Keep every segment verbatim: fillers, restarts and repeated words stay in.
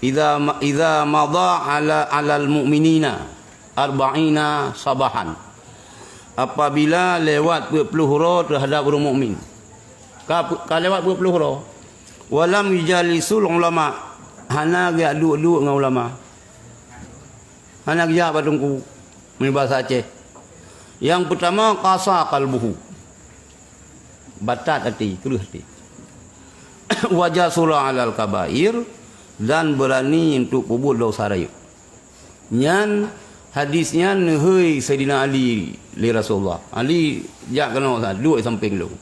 Idza ma-, idza madha ala, alal mu'minina arba'ina sabahan. Apabila lewat peuet ploh uroe teuhadap ureuëng mukmin. Ka, ka lewat peuet ploh uroe. Walam yujalisul ulama. Hana geujak duek-duek ngon ulama. Hana geujak bak teungku. Meunyoe basa Aceh. Nyang peutama, qasa qalbuhu. Batat até, kreueh até. Wa jasura alal kabair, dan beurani untuk peubuet desya rayeuk. Nyan, hadis nyan neuhôi Saidina Ali lé Rasulullah. Ali jak keunoe sa, duek sampéng lôn.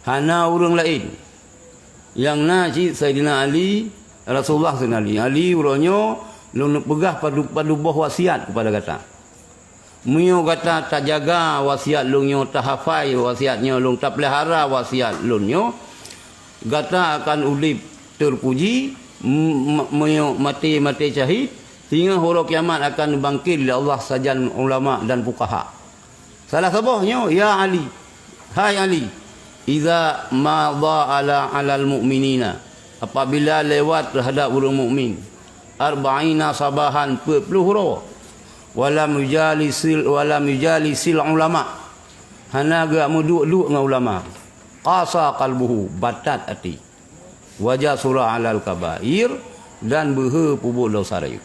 Hana ureuëng laén. Nyang na cit Saidina Ali, Rasulullah Saidina Ali. Ali, uroe nyoe lôn peugah padub-padub boh wasiat keupada gata. Meunyoe gata tajaga wasiat lôn nyoe, tahafai wasiat nyoe lôn, tapeulihara wasiat lôn nyoe, gata akan udeb teupuji, m-, m-, meunyoe maté, maté syahid, singoh uroe kiamat akan bangkét lé Allah sajan ulama dan fukaha. Salah saboh nyoe, ya Ali, hai Ali, iza madha ala, alal mu'minina, apabila lewat teuhadap ureuëng mukmin, arba'ina sabahan, peuet ploh uroe, walam yujalisil, walam yujalisil ulama, hana geujak meuduek-duek ngon ulama, qasa qalbuhu, batat até. Wa jasura alal kabair, dan beuhe peubuet desya rayeuk.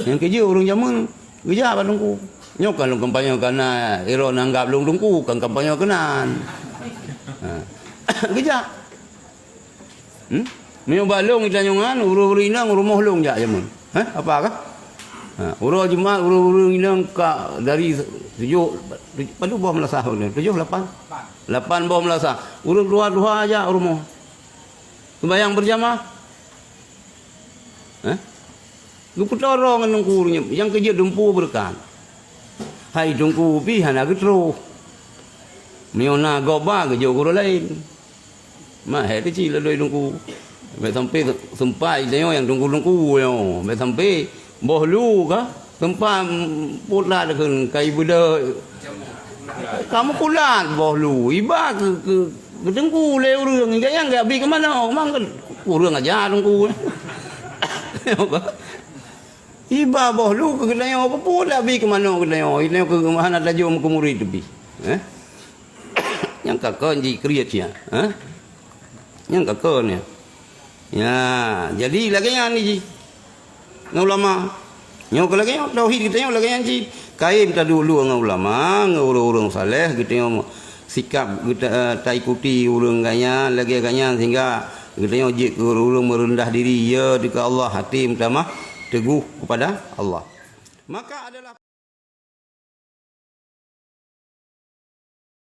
Nyang keujeuet ureuëng jameun geujak bak teungku. Nyoe kan lôn kampanye kana, iro nanggap lôn teungku, kan kampanye keunan. Ha. Geujak. Hmm? Meunyoe bak lôn geutanyoe nyan, ureuëng-ureuëng inong rumoh lôn jak jameun. Hah? Apa kah? Ha, uroe Jumat, ureuëng-ureuëng inong ka dari tujoh, tujoh, padub boh meulasah, tujoh, lapan? Lapan boh meulasah. Ureuëng tuha-tuha jak rumoh. Sembahyang berjamaah. Eh? Geupeutoro ngon teungku nyan, nyang keujeuet dumpu beureukat. Hai teungku pih hana geutroh. Meunyoe na gob ba geujok keu ureuëng laén. Mak, hai teuci ladoi teungku. Bèk sampai seumpat tanyoe nyang teungku-teungku nyoe. Bèk sampai boh lu ka seumpat pulat kheun kai beudôh. Kamoe pulat boh lu. Iba keu, keu, keu teungku lé ureuëng. Gayang gak bi keu manoe. Mang keu ureuëng aja teungku. Iba boh lu keu geutanyoe, keu peue dak bi keu manoe geutanyoe, geutanyoe keu hana tajom keu murit teubi. Eh? Nyang ka kon jikriet nya, eh? Nyang ka kon nya. Ya, jadi lagèe nyan jih. Ngon ulama. Nyoe keu lagèe nyoe, tauhid geutanyoe lagèe nyan cit. Kayém taduek-duek ngon ulama, ngon ureuëng-ureuëng saleh, geutanyoe sikap geuta-, eh, taikuti ureuëng gobnyan, lagèe gobnyan, sehingga geutanyoe jeuet keu ureuëng meureundah diri, ya, di keu Allah, hati meutamah teuguh kepada Allah. Maka adalah